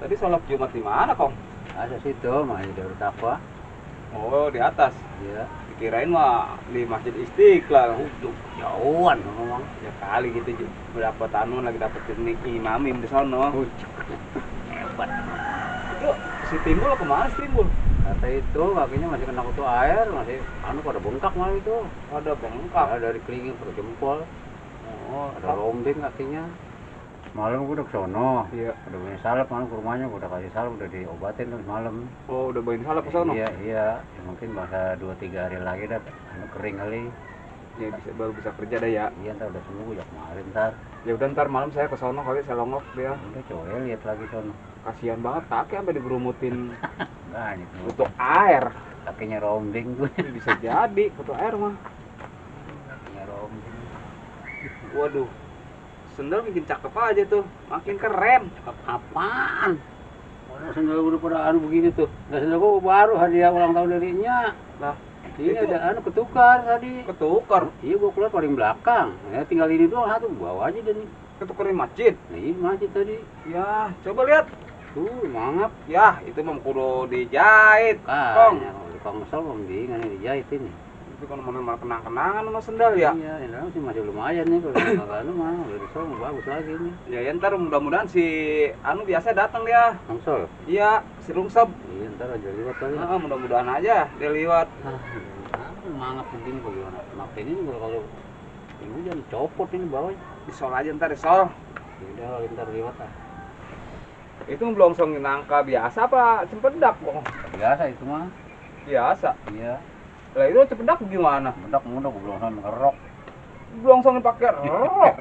Tadi sholat Jumat di mana, Kong? Ada situ, makanya Darut Taqwa. Oh, di atas. Iya. Dikirain mah di Masjid Istiqlal. Udah jauhan memang. Ya kali gitu berapa tahun lagi dapetin imamim di sono. Hebat. Itu si Timbul kemana si Timbul? Kata itu kakinya masih kena kutu air, masih pada bengkak malah itu. Ada bengkak. Ya, dari kelingking ke jempol. Oh, Ada rombeng kakinya. Malam gue udah ke sono. Iya. Udah punya salep malam ke rumahnya, gue udah kasih salep, udah diobatin tuh semalam. Oh, udah bawain salep ke sono? Iya. Ya, mungkin bahasa 2-3 hari lagi dah kering kali. Ya baru bisa kerja dah ya. Iya, ntar udah sembuh ya kemarin ntar. Ya udah ntar malam saya ke sono kali saya longok dia. Udah coba lihat lagi sono. Kasihan banget kaki sampai digerumutin Enggak nih. kutu air. Kakinya rombeng gue. Bisa jadi kutu air mah. Kakinya rombeng. Waduh. Sendal bikin cakep aja tuh, makin keren. Apaan? Mana sendal gue udah pada anu begini tuh. Nah, sendal gue baru hadiah ulang tahun darinya. Nah, Ini itu ada anu ketukar tadi. ketukar. Iya, gue keluar paling belakang. Ya tinggal ini doang satu, bawa aja deh nih. Ketukar di masjid. Nah, ini masjid tadi. Ya, coba lihat. Tuh, mangap. Ya, itu mah kudu dijahit. Kong. Di Kongsol mendingan ini dijahit ini. Itu kan mana kenang-kenangan sama sendal ya. Iya, ini sih masih lumayan nih kalau nggak anu mah dari Solo bagus lagi nih. Ya, ntar mudah-mudahan si anu biasa datang dia. Kongsol. Iya, si Rungsep. Iya, ntar aja liwat kali. Mudah-mudahan aja dia liwat. Mangap begini bagaimana? Mak ini juga kalau ini hujan copot ini bawahnya. Disol aja ntar disol. Ya udah kalau ntar liwat lah. Itu belum songin nangka biasa apa cempedak kok? Biasa itu mah. Biasa. Iya. Lah itu cempedak gimana? Mendak mudah gue belum sampai ngerok. Belum songin pakai rok.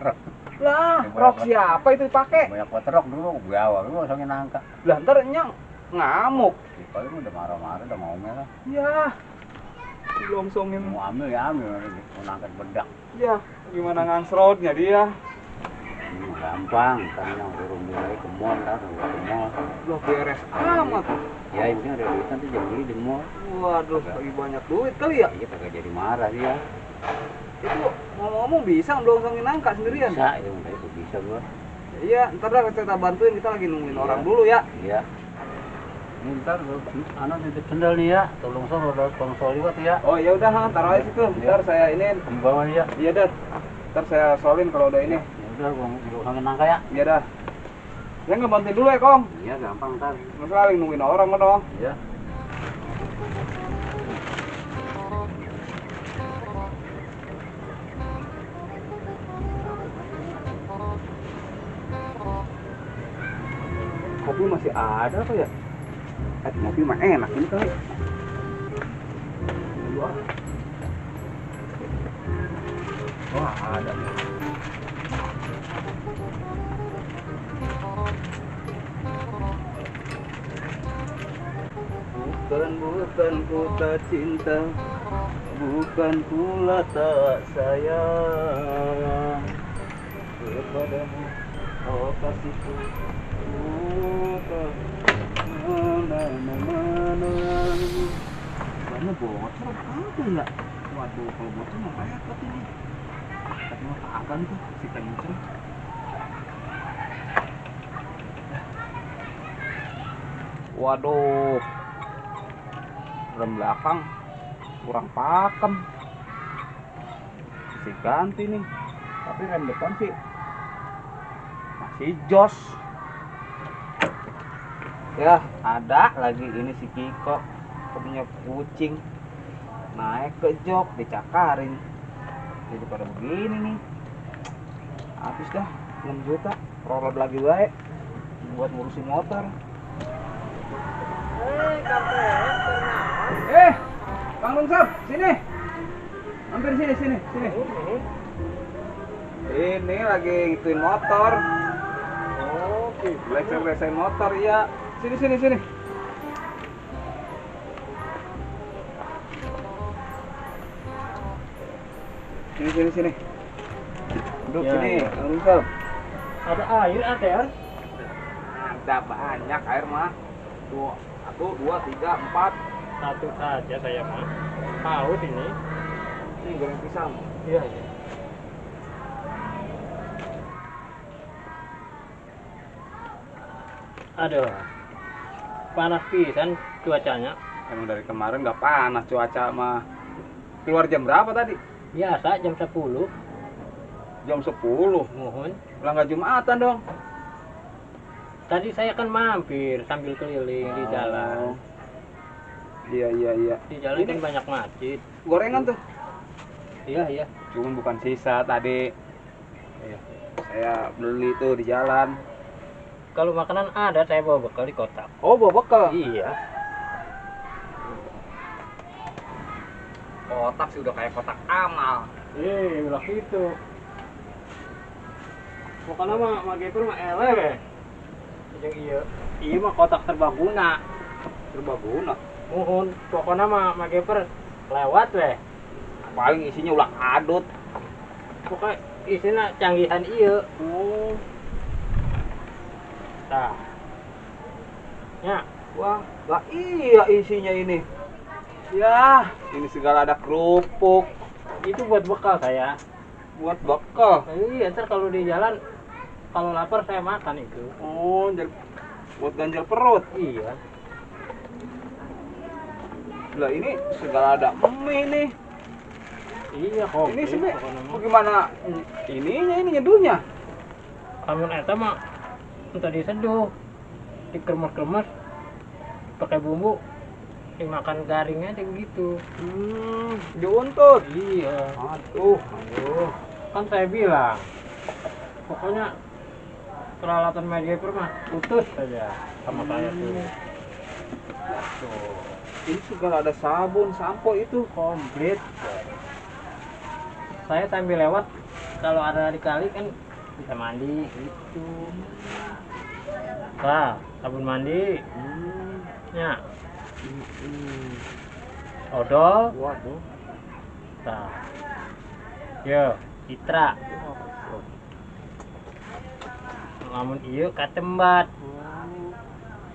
Lah, Ya, rok banyak siapa itu dipakai? Banyak buat rok dulu gue awal lu langsung nangka. Lah ntar nyang ngamuk. Ya, paling udah marah-marah udah mau lah. Ya. Belum songin. Mau ambil ya ambil mau nangkat bedak. Ya, gimana ngangsrotnya dia? Gampang, kan yang turun mulai ke mall kan, ke mall. Loh beres amat. Ya ini ada duit nanti jadi beli di mall. Waduh, lagi banyak duit kali ya? Iya kagak jadi marah dia. Itu ngomong-ngomong bisa belum songin nangka sendirian? Bisa, ya udah itu bisa gua. Iya, ntar dah kita bantuin, kita lagi nungguin Iya. orang dulu ya. Iya. Ini ntar anak titip sendal nih ya, tolong solo ada konsol juga tuh ya. Oh ya udah, taruh aja situ. Ntar saya ini. Di bawah ya. Iya dah. Ntar saya solin kalau udah ini. Ya udah gua sampai nangka ya. Iya dah. Ya nggak bantuin dulu ya, Kong. Iya gampang ntar. Masa lagi nungguin orang kan dong. Iya. Kopi masih ada apa ya? Kopi mah enak ini kali. Wah, ada. Bukan ku tak cinta, bukan pula tak sayang kepadamu, oh kasihku. Mana bocor apa ya? Waduh, kalau bocor mah repot ini. Tapi mah akan tuh si kenceng. Waduh, rem belakang kurang pakem. Mesti ganti nih. Tapi rem depan sih masih jos. Ya, ada lagi ini si Kiko punya kucing naik ke jok dicakarin. Jadi pada begini nih. Habis dah 6 juta. Rolot lagi baik buat ngurusin motor. Bang Rungsep, sini. Hampir sini. Ini lagi ngituin motor. Oke, resain motor ya. Sini. Sini. Duduk Ya, sini, ya. Bang Rungsep. Ada air, ATR? Ada banyak air mah. Tuh, 1, 2, 3, 4. Satu saja saya mah. Haus ini. Ini goreng pisang. Iya. Aduh. Panas pisan cuacanya. Emang dari kemarin nggak panas cuaca mah. Keluar jam berapa tadi? Biasa jam 10. Jam 10. Mohon. Udah nggak Jumatan dong. Tadi saya kan mampir sambil keliling di jalan. Iya iya iya. Di jalan Ini kan banyak masjid. gorengan tuh. Iya, iya. Cuman bukan sisa tadi. Iya. Saya beli tuh di jalan. Kalau makanan ada, saya bawa bekal di kotak. Oh, bawa bekal. Iya. Kotak sih udah kayak kotak amal. Bilang gitu. Pokoknya mah Geper mah eleh. Yang iya mah kotak serbaguna. Serbaguna. Mohon, pokoknya mah Geper lewat weh. Paling isinya ulah adut. Pokoknya isinya canggihan iya. Oh. Nah. Ya, Wah, lah iya isinya ini. Ya, ini segala ada kerupuk itu buat bekal saya. buat bekal. Iya, ntar kalau di jalan kalau lapar saya makan itu. Oh, buat ganjal perut. Iya. Lah ini segala ada mie nih. Iya, kok. Ini sih bagaimana ini nyeduhnya? Kamun eta mah entah diseduh, dikremes-kremes, pakai bumbu, dimakan garingnya aja begitu. Diuntut. Iya. Aduh. Kan saya bilang, pokoknya peralatan media mah putus saja sama saya tuh. Tuh. Ini segala ada sabun, sampo itu. Komplit. Saya sambil lewat, kalau ada di kali kan bisa mandi gitu. Nah, sabun mandi. Ya. Odol. Waduh. Nah. Yo, Citra. Lamun iya katembat.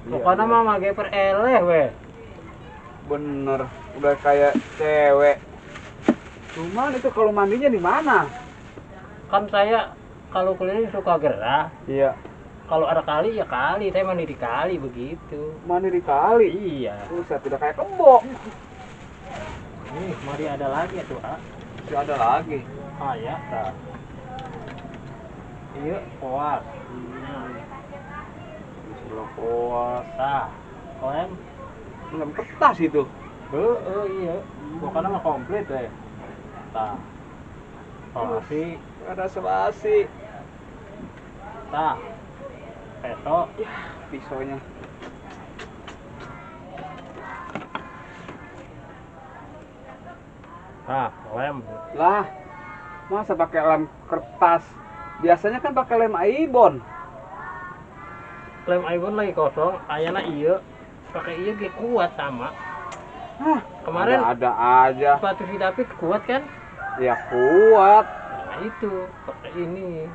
Pokoknya mah mage pereleh weh. Bener, udah kayak cewek. Cuman itu kalau mandinya di mana? Kan saya kalau keliling suka gerah. Iya. Kalau ada kali ya kali, saya mandi di kali begitu. Mandi di kali. Iya. Buset, udah kayak kebo. Nih, mari ada lagi tuh, ah. Masih ada lagi. Ah ya, nah. Iya, koas. Di sebelah koas. Nah, koem. Belum kertas itu. Iya. Pokoknya mah komplit weh. Nah. Kolasi, Ada sebasi. nah. Peso. Pisaunya. Nah, lem. Lah, masa pakai lem kertas? Biasanya kan pakai lem aibon. Lem iPhone lagi kosong, ayana iya. Pakai iya ge kuat sama. Hah, Kemarin ada aja. sepatu si David kuat kan? Ya kuat. Nah, itu pakai ini.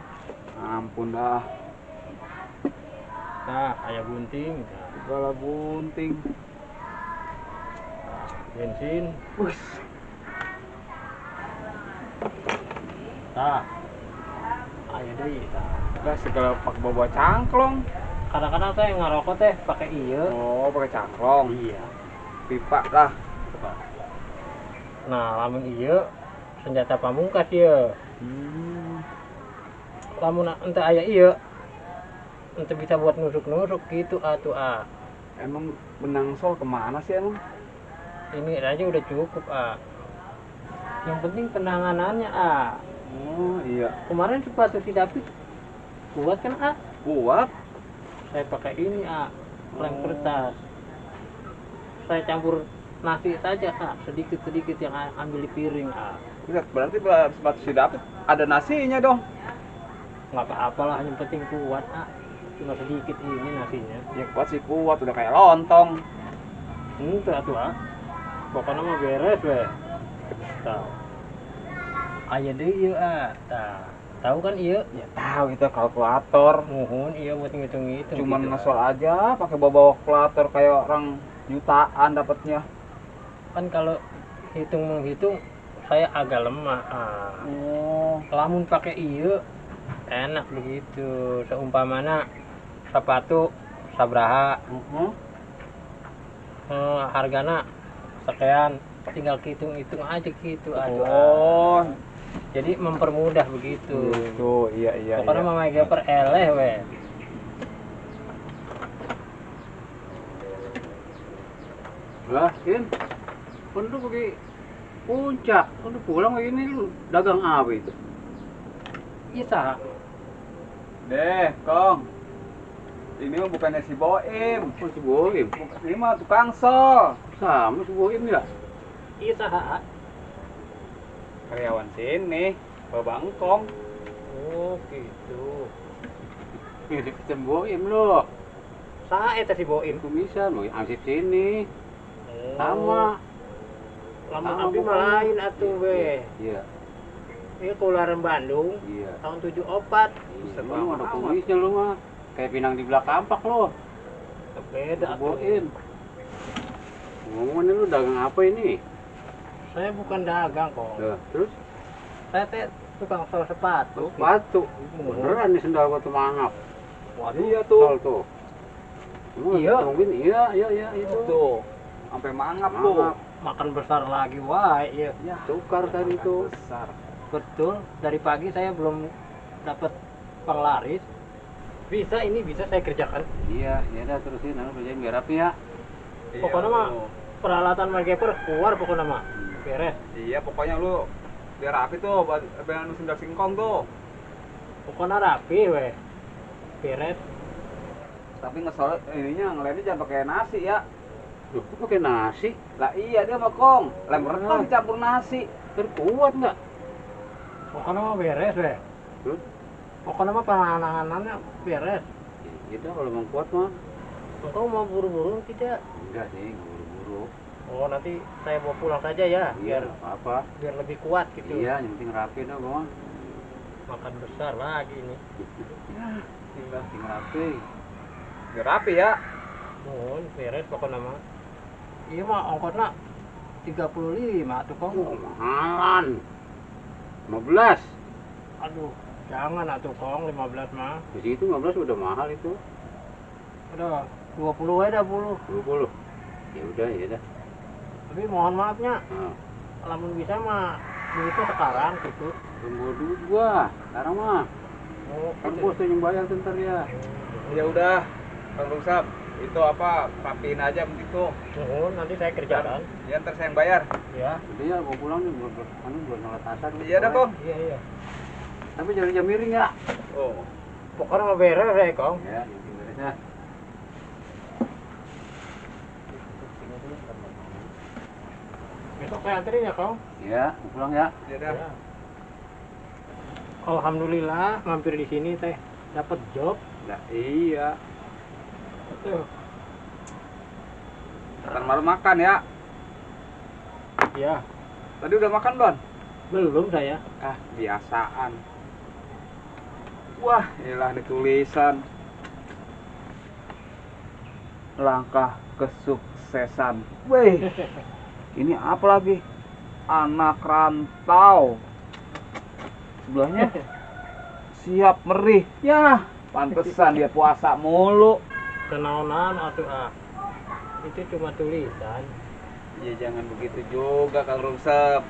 Ampun dah. Nah, ayah gunting. Nah, Segala gunting. bensin. Wih, Nah, ayah deh. Nah. udah segala pakai bawa cangklong. Kadang-kadang saya ngerokok teh pakai iya. Oh, pakai cangklong. Iya. Pipa lah. Nah, lamun iya senjata pamungkas ya. Lamun ente aya iya ente bisa buat nusuk-nusuk gitu atuh ah. Emang benang sol kemana sih emang? Ini aja udah cukup ah. Yang penting penanganannya ah. Oh iya. Kemarin sepatu si David kuat kan ah. Kuat. Saya pakai ini ah, lem kertas. Saya campur nasi saja ah, sedikit-sedikit yang ambil di piring ah. Berarti sepatu si David ada nasinya dong. Nggak apa-apalah, yang penting kuat ah. Cuma sedikit ini nasinya. Ya kuat sih kuat, udah kayak lontong. Itu atuh ah. Pokoknya mah beres weh. Tah. Aya deui ieu ah. Tah. Tahu kan ieu? Ya tahu itu kalkulator. Muhun iya buat ngitung-ngitung. Cuman gitu, ngesol ah. aja pakai bawa kalkulator kayak orang jutaan dapatnya. Kan kalau hitung-menghitung saya agak lemah ah. Oh, Lamun pakai ieu enak begitu. Seumpamana sepatu sabraha Mhm. hargana sekian, tinggal hitung-hitung aja gitu aduh. Oh, Jadi mempermudah begitu. gitu. Iya. Pokoknya mama geper eleh we. Lah, Kin. Kan lu pergi puncak. Kan lu pulang begini lu dagang apa itu? Iya sah. Deh, Kong. Ini mah bukannya si Boim. Oh, si Boim. Ini mah tukang sol. Sama si Boim ya? Iya sah. Karyawan sini, Bapak Engkong. Oh gitu. Mirip si Boim lo. Sah eta si Boim. Itu bisa lo, ansip sini. Oh. Sama. Lama Sama tapi pokoknya. mah lain atuh we. Iya, Ini keluaran Bandung iya. tahun 74. Iya, lu ada kumisnya lu mah. Kayak pinang di belakang kampak lo. Beda atuh. Boim. Ngomongin lu dagang apa ini? Saya bukan dagang kok. Loh, terus Saya teh tukang sol sepatu. sepatu. Beneran nih sendal batu mangap. Waduh. Iya tuh. Sol tuh. Lu Iya. ngomongin iya itu. Tuh. Sampai mangap tuh. Mangap. Makan besar lagi wae iya. Ya, Tukar tadi tuh. besar. Betul, dari pagi saya belum dapat penglaris. Bisa saya kerjakan. Iya, ya udah terusin, lalu kerjain biar rapi ya. Pokoknya mah peralatan Margeper keluar pokoknya mah. Beres. Iya, pokoknya lu biar rapi tuh, biar lu sendal singkong tuh. Pokoknya rapi weh. Beres. Tapi ngesol ininya ngelemnya jangan pakai nasi ya. Loh, kok pakai nasi? Lah iya dia mah Kong. Lem renang dicampur nasi. Terkuat nggak? Pokoknya mah beres weh. Terus? Pokoknya mah penanganannya beres. Ya udah kalau mau kuat mah. Engkau mau buru-buru tidak? Enggak sih, nggak buru-buru. Oh nanti saya bawa pulang saja ya, Iya, biar apa? biar lebih kuat gitu. Iya, yang penting rapi dah, Bang. Makan besar lagi ini. Tinggal rapi. Biar rapi ya. Mohon beres pokoknya mah. Iya mah ongkosnya 35 tuh kong. Oh, mahalan. 15. Aduh, jangan atuh kong 15 mah. Di situ 15 udah mahal itu. Udah 20 aja dah 10. 20. Ya udah, ya udah. Tapi mohon maafnya, Nah, lamun bisa mah duitnya sekarang gitu. tunggu duit gua. Sekarang mah. Oh, Kan gitu. bos tuh yang bayar ntar ya. Ya udah, Kang Rusap, itu apa rapiin aja begitu. Mohon nanti saya kerjakan. Ya ntar saya yang bayar. Ya. Udah ya, gua pulang nih buat buat nolak tasar. Iya dah Kong. Iya. Tapi jangan jam miring ya. Oh, Pokoknya mau beres ya kong. Ya, yang beres ya. Besok saya anterin ya kong. Ya, gua pulang ya. ya dah. Ya. Alhamdulillah mampir di sini teh dapat job. Lah iya. Tuh. Ntar malam makan ya. Ya, Tadi udah makan belum? belum saya. Ah, biasaan. Wah, inilah di tulisan. Langkah kesuksesan. Weh, ini apa lagi? Anak rantau. Sebelahnya siap merih. Ya, pantesan dia puasa mulu. Kenaonan atuh ah. Itu cuma tulisan. Ya jangan begitu juga Kang Rumsep.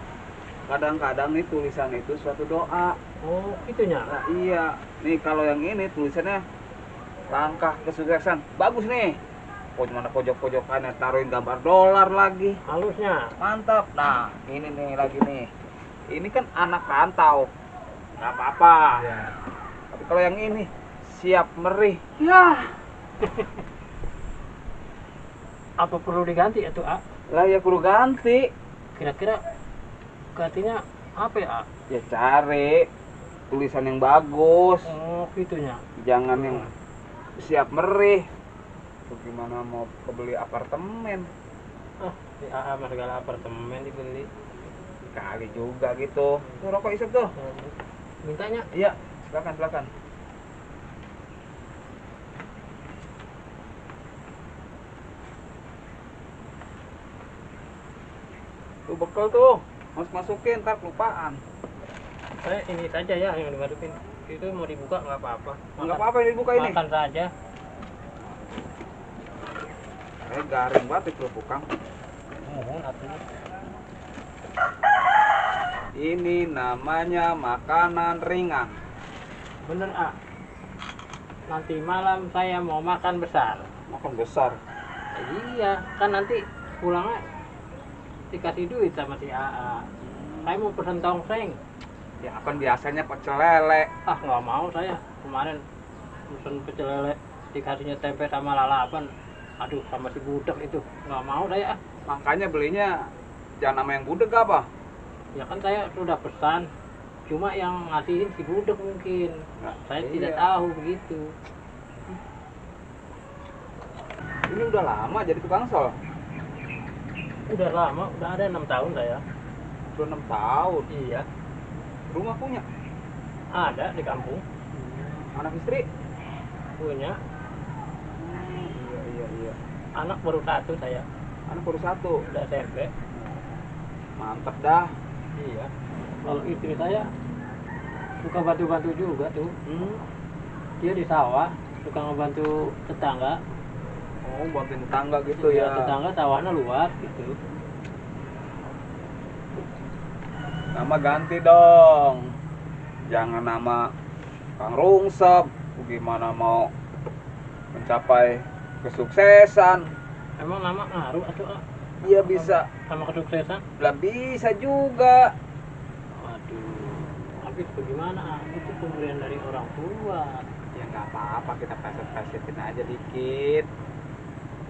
Kadang-kadang nih tulisan itu suatu doa. Oh, itunya. Nah iya, nih kalau yang ini tulisannya langkah kesuksesan. Bagus nih. Mana pojok-pojokannya taruhin gambar dolar lagi. Halusnya. Mantap. Nah, ini nih lagi nih. Ini kan anak rantau. Nggak apa-apa. Ya. Tapi kalau yang ini siap merih. Ya. Apa perlu diganti atuh ah? Lah ya perlu ganti. Kira-kira gantinya apa ya? Ya cari tulisan yang bagus. Oh, itunya. Jangan yang siap merih. Bagaimana mau kebeli apartemen? Ah, di AA mah segala apartemen dibeli. Kali juga gitu. Tuh rokok isep tuh. Mintanya Iya, silakan. Tuh bekal tuh. Masukin ntar kelupaan. saya ini saja ya yang dimasukin. Itu mau dibuka nggak apa-apa. Enggak apa-apa ini buka ini. Makan saja. Garing banget kerupuk Kang. Mohon atuh. Ini namanya makanan ringan. Bener ah. Nanti malam saya mau makan besar. Makan besar. Iya, kan nanti pulangnya dikasih duit sama si AA. Saya mau pesen tongseng. Ya kan biasanya pecel lele. Ah, nggak mau saya. Kemarin pesen pecel lele dikasihnya tempe sama lalapan. Aduh, sama si budek itu. Nggak mau saya. Makanya belinya jangan sama yang budeg apa? Ya kan saya sudah pesan. Cuma yang ngasihin si budek mungkin. Nah, Saya iya. tidak tahu begitu. Ini udah lama jadi tukang sol. Udah lama, udah ada 6 tahun saya. Udah 6 tahun. Iya, Rumah punya. ada di kampung. Anak istri. Punya Iya. anak baru 1 saya. Anak baru 1. Udah SMP. Mantep dah. Iya. Kalau istri saya suka bantu-bantu juga tuh. Dia di sawah, suka ngebantu tetangga. Oh, bantuin tetangga gitu Iya, ya. tetangga sawahnya luas gitu. Nama ganti dong. Jangan nama Kang Rungsep. Gimana mau mencapai kesuksesan? Emang nama ngaruh atau Iya bisa. sama kesuksesan? Lah bisa juga. Aduh, habis bagaimana? Itu pemberian dari orang tua. Ya nggak apa-apa, kita peset-pesetin aja dikit.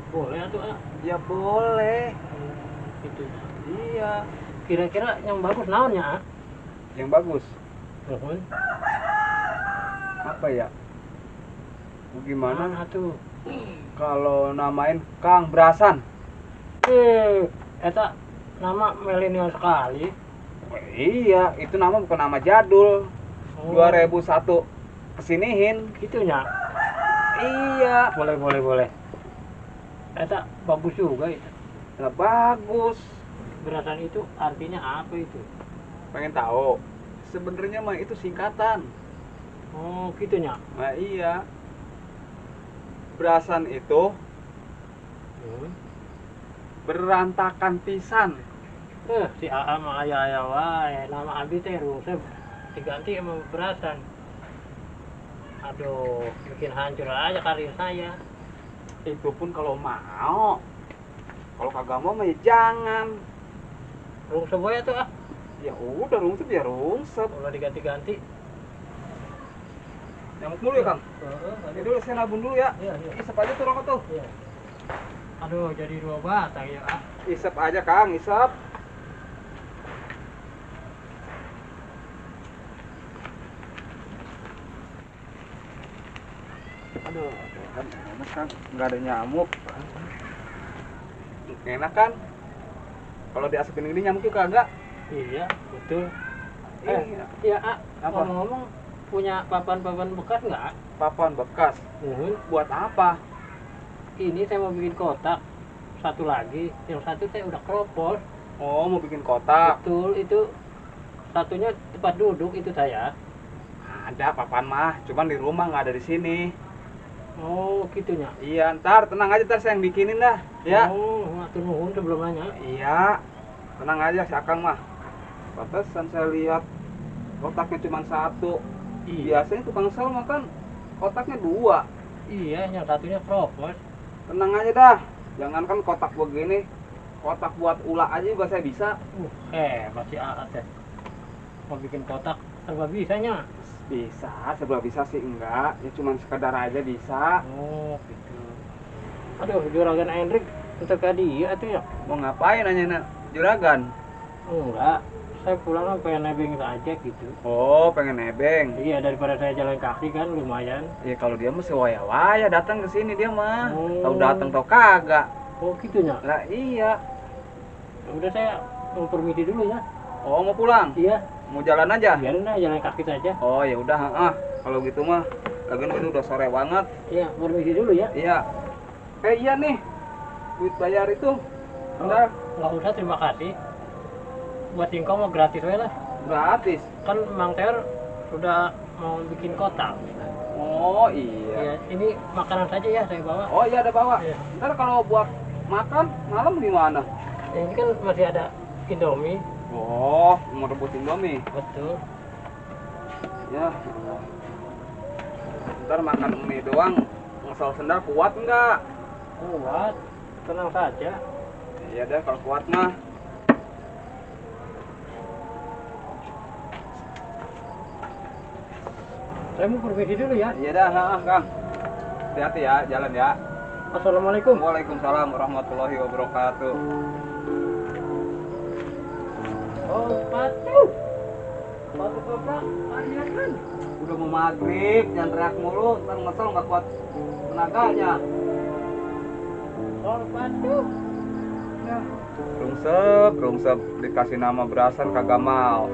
Boleh atau Ya boleh. Gitu. Iya. Kira-kira yang bagus naonnya? Yang bagus. Nuhun. Apa ya? Gimana? Mana tuh? Kalau namain Kang Brasan. Eta nama milenial sekali. Iya, itu nama bukan nama jadul. 2001 kesinihin. Gitunya. Iya. Boleh. Eta bagus juga itu. Nah, bagus. Berasan itu artinya apa itu? Pengen tahu? Sebenarnya mah itu singkatan. Oh, gitunya. Nah, iya. Brasan itu berantakan pisan. Si AA mah aya wae. Nama abi teh Rusep diganti sama Berasan. Aduh, bikin hancur aja karir saya. Itu pun kalau mau. Kalau kagak mau mah ya jangan. Rusep wae tuh ah. Ya udah rungsep ya rungsep. Kalau diganti-ganti. Nyamuk dulu ya Kang. Ini dulu saya nabung dulu ya. Iya. Isep aja tuh rokok tuh. Iya. Aduh, jadi 2 batang ya ah. Isep aja Kang, isep. Aduh, kan enak kan, nggak ada nyamuk. Enak kan? Kalau diasupin ini nyamuk juga kagak. Iya, betul. Iya. Iya, ah. Apa? Ngomong-ngomong punya papan-papan bekas nggak? Papan bekas. Nuhun. Buat apa? Ini saya mau bikin kotak. Satu lagi, yang satu saya udah keropos. Oh, mau bikin kotak. Betul, itu satunya tempat duduk itu saya. Ada papan mah, cuman di rumah nggak ada di sini. Oh, gitunya. Iya, ntar tenang aja, ntar saya yang bikinin dah. Ya. Oh, atur nuhun sebelum nanya. Iya. Tenang aja si Akang mah. Pantesan saya lihat kotaknya cuma 1. Iya. Biasanya tukang sel mah kan kotaknya 2. Iya, yang satunya keropos. Tenang aja dah. Jangankan kotak begini, kotak buat ulah aja juga saya bisa. Masih aat ya. Mau bikin kotak serba bisanya. Bisa, sebelah bisa sih enggak. Ya cuma sekedar aja bisa. Oh, gitu. Aduh, juragan Hendrik tetap ke dia tuh ya. Mau ngapain nanya juragan? Enggak, saya pulang pengen nebeng aja gitu. Oh, pengen nebeng. Iya, daripada saya jalan kaki kan lumayan. Ya kalau dia mah sewaya-waya datang ke sini dia mah. Oh. Tahu datang tahu kagak. Oh, gitunya. Lah iya. Ya udah saya mau permisi dulu ya. Oh, mau pulang? Iya, Mau jalan aja? biarin lah jalan kaki saja. Oh, ya udah, kalau gitu mah. Lagian itu udah sore banget. Iya, permisi dulu ya. Iya. Iya nih. Duit bayar itu. Bentar. Nggak usah, terima kasih. Buat singkong mau gratis aja lah. Gratis. Kan Mang Ter sudah mau bikin kotak. Oh, iya. Iya, ini makanan saja ya saya bawa. Oh, iya ada bawa. Iya. Ntar kalau buat makan malam gimana? Ini kan masih ada Indomie. Oh, mau rebus Indomie. Betul. Ya. Ntar makan mie doang, ngesel sendal kuat nggak? Kuat. Tenang saja. Iya deh kalau kuat mah. Saya mau permisi dulu ya. Iya dah, Kang. Hati-hati ya, jalan ya. Assalamualaikum. Waalaikumsalam warahmatullahi wabarakatuh. Oh, sepatu. Sepatu koprak. Ayo kan. Udah mau maghrib, jangan teriak mulu, ntar ngesel nggak kuat tenaganya. Oh, sepatu. Rungsep, dikasih nama berasan kagak mau.